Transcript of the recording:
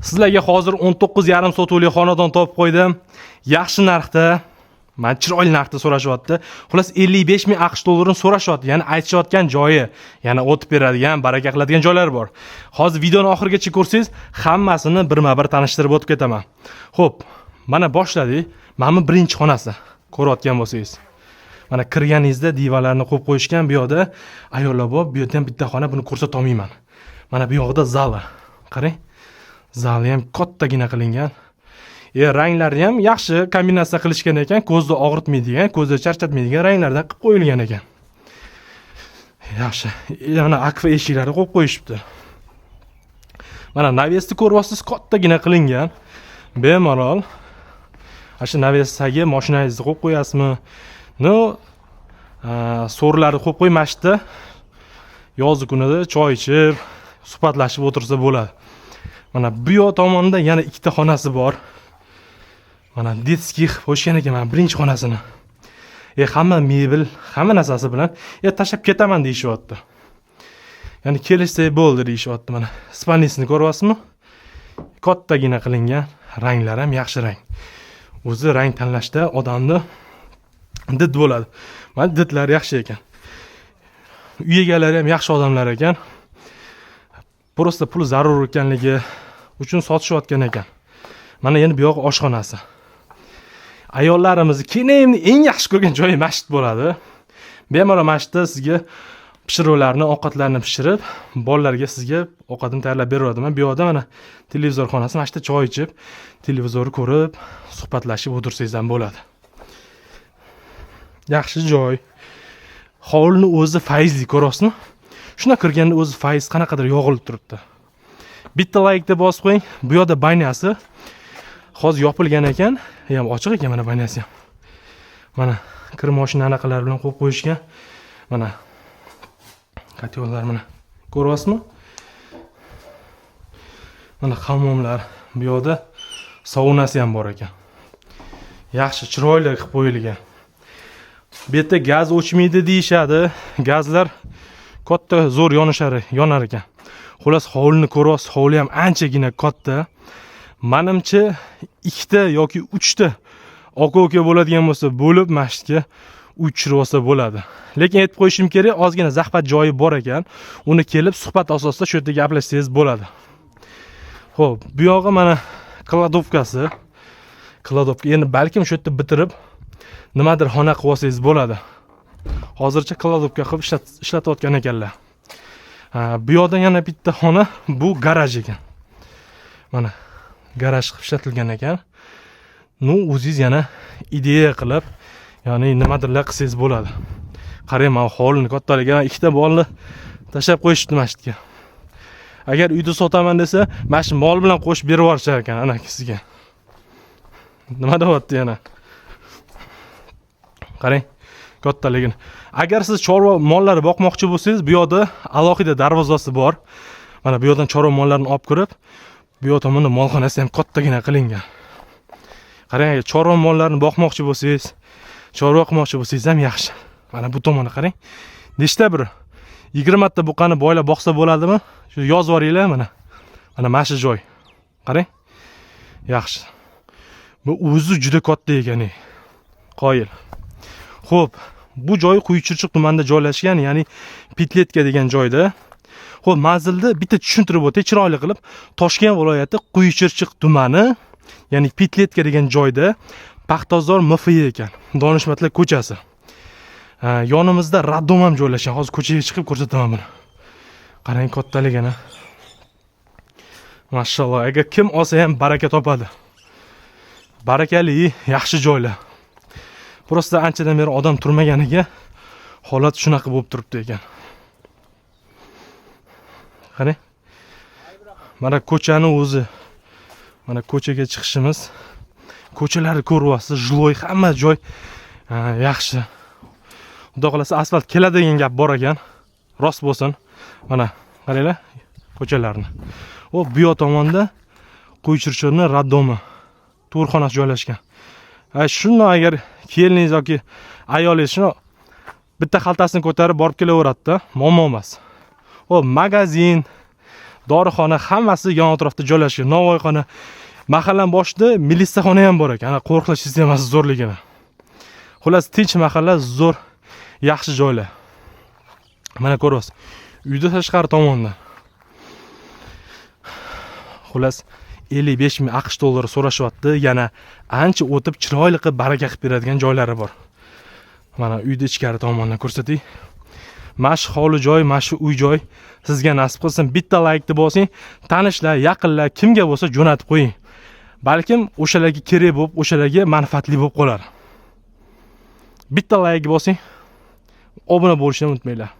Sizlarga hozir 19,5 sotuvli xonadon topib qo'ydim. Yaxshi narxda, mana chiroyli narxda so'rashyapti. Xullas, 55 ming AQSh dollarini so'rashyapti. Ya'ni aytishayotgan joyi, yana o'tib beradigan, baraka qiladigan joylari bor. Hozir videoni oxirigacha ko'rsangiz, hammasini birma-bir tanishtirib o'tib ketaman. Xo'p, mana boshladik. Mana bu birinchi xonasi. Ko'rayotgan bo'lsangiz. Mana kirganingizda divanlarni qo'yib qo'yishgan, bu yoqda ayollar bor, bu yerda ham bitta xona, buni ko'rsata olmayman. Mana bu yoqda zali. Qarang. Zali ham kattagina qilingan. Ranglari ham yaxshi kombinatsiya qilishgan ekan, ko'zni og'ritmaydigan, ko'zni charchatmaydigan ranglardan qilib qo'yilgan ekan. Yaxshi. Mana akfa eshiklari qo'yib qo'yishibdi. Mana навес ni ko'ryapsiz, kattagina qilingan. Bemalol ana shu навес dagi mashinangizni qo'yib qo'yasizmi? Ну, so'rilarni qo'yib qo'ymashdi. Yoz kunida choy ichib, suhbatlashib o'tirsa bo'ladi. Mana bu yoq tomonda yana ikkita xonasi bor. Mana детский qilib qo'yishgan ekan mana birinchi xonasini. Hamma mebel, hamma narsasi bilan tashlab ketaman deyishyapti. Ya'ni kelishsak bo'ldi deyishyapti mana. Спальни sini ko'ryapsizmi? Kattagina qilingan, ranglari ham yaxshi rang. O'zi rang tanlashda odamni did bo'ladi. Mana didlari yaxshi ekan. Uy egalari ham yaxshi odamlar ekan. Просто pul zarur ekanligi uchun sotishayotgan ekan. Mana endi bu yoq oshxonasi. Ayollarimizni kelinimni eng yaxshi ko'rgan joyi masjid bo'ladi. Bemalol masjidda sizga pishiruvlarni, ovqatlarni pishirib, bolalarga sizga ovqatini tayyorlab beradi. Mana bu yoqda mana televizor xonasi, mana shu yerda choy ichib, televizorni ko'rib, suhbatlashib o'tirsangiz ham bo'ladi. Yaxshi joy. Hovlini o'zi fayzli, ko'ryapsizmi? Shunda kirganda o'zi fayz qanaqadir yog'ilib turibdi. Bitta laykni bosib qo'ying. Bu yoqda баня si hozir yopilgan ekan. Ham ochiq ekan mana баня si ham. Mana kir moshina anaqalar bilan qo'yib qo'yishgan. Mana котёл lar, mana ko'ryapsizmi? Mana hammomlar, bu yoqda saunasi ham bor ekan. Yaxshi, chiroyli qilib qo'yilgan. Bu yerda gaz o'chmaydi deyishadi. Gazlar katta zo'r yonishar, yonar ekan. Xullas, hovlini ko'ryapsiz, hovli ham anchagina katta. Manimcha, ikkita yoki uchta aka-uka bo'ladigan bo'lsa, bo'lib masjidga uy tushirib olsa bo'ladi. Lekin aytib qo'yishim kerak, ozgina захват joyi bor ekan. Uni kelib suhbat asosida shu yerda gaplashsangiz bo'ladi. Xo'p, bu yog'i mana кладовка si. Кладовка endi balkim shu yerda bitirib nimadir xona qilib olsangiz bo'ladi. Hozircha кладовка qilib ishlatayotgan ekanlar. Ha, bu yoqda yana bitta xona, bu garaj ekan. Mana garaj qilib ishlatilgan ekan. Ну, o'zingiz yana ideya qilib, ya'ni nimadirlar qilsangiz bo'ladi. Qarang, mana hovlini kattaligi, mana ikkita bolni tashlab qo'yishibdi masjidga. Agar uyda sotaman desa, mana shu mol bilan qo'shib berib yuborishar ekan ana sizga. Nima deyapti yana? Qarang, kattaligini. Agar siz chorva mollari boqmoqchi bo'lsangiz, bu yoqda alohida darvozasi bor. Mana bu yoqdan chorva mollarini olib kirib, bu yoq tomonda molxonasi ham kattagina qilingan. Qarang, agar chorva mollarini boqmoqchi bo'lsangiz, chorva qilmoqchi bo'lsangiz ham yaxshi. Mana bu tomoni qarang. Nechta, bir 20 ta buqani boylab boqsa bo'ladimi? Shu yozib yuboringlar mana. Mana shu joy. Qarang. Yaxshi. Bu o'zi juda katta ekan. Ey. Qoyil. Xo'p, bu joy Quyichirchiq tumanida joylashgan, ya'ni Пятилетка degan joyda. Xo'p, manzilni bitta tushuntirib o'tay chiroyli qilib. Toshkent viloyati Quyichirchiq tumani, ya'ni Пятилетка degan joyda, Paxtazor MFY ekan. Donishmandlar ko'chasi. Ha, yonimizda роддом ham joylashgan. Hozir ko'chaga chiqib ko'rsataman buni. Qarang kattaligini. Mashalloh, agar kim olsa ham baraka topadi. Barakali, yaxshi joylar. Просто anchadan beri odam turmaganiga holat shunaqa bo'lib turibdi ekan. Qarang. Mana ko'chani o'zi. Mana ko'chaga chiqishimiz. Ko'chalarni ko'ryapsiz, жилой hamma joy, ha, yaxshi. Xudo xohlasa, asfalt keladi degan gap bor ekan. Rost bo'lsin. Mana qaranglar ko'chalarni. O, bu yoq tomonda Quyichirchiqni роддом i, tug'ruqxonasi joylashgan. Ha, shundan agar keliningiz yoki ayolingiz shuni bitta xaltasini ko'tarib borib kelaveradida, muammo emas. Xo'p, magazin, Dorixona, hammasi yon atrofda joylashgan. Novvoyxona, mahallani boshida militsiyaxona ham bor ekan. Ana, qo'riqlash sistemasi zo'rligini. Xullas, tinch mahalla, zo'r, yaxshi joylar. Mana, ko'ryapsiz, uyda tashqari tomonda. Xullas, 55 ming AQSh dollari so'rashyapti. Yana ancha o'tib, chiroyli qilib, baraka qilib beradigan joylari bor. Mana, uyni ichkari tomondan ko'rsatay. Mana shu hovli joy, mana shu uy joy sizga nasib qilsin. Bitta laykni bosing, tanishlar, yaqinlar, kimga bo'lsa jo'natib qo'ying. Balkim o'shalarga kerak bo'lib, o'shalarga manfaatli bo'lib qolar. Bitta layk bosing, obuna bo'lishni unutmanglar.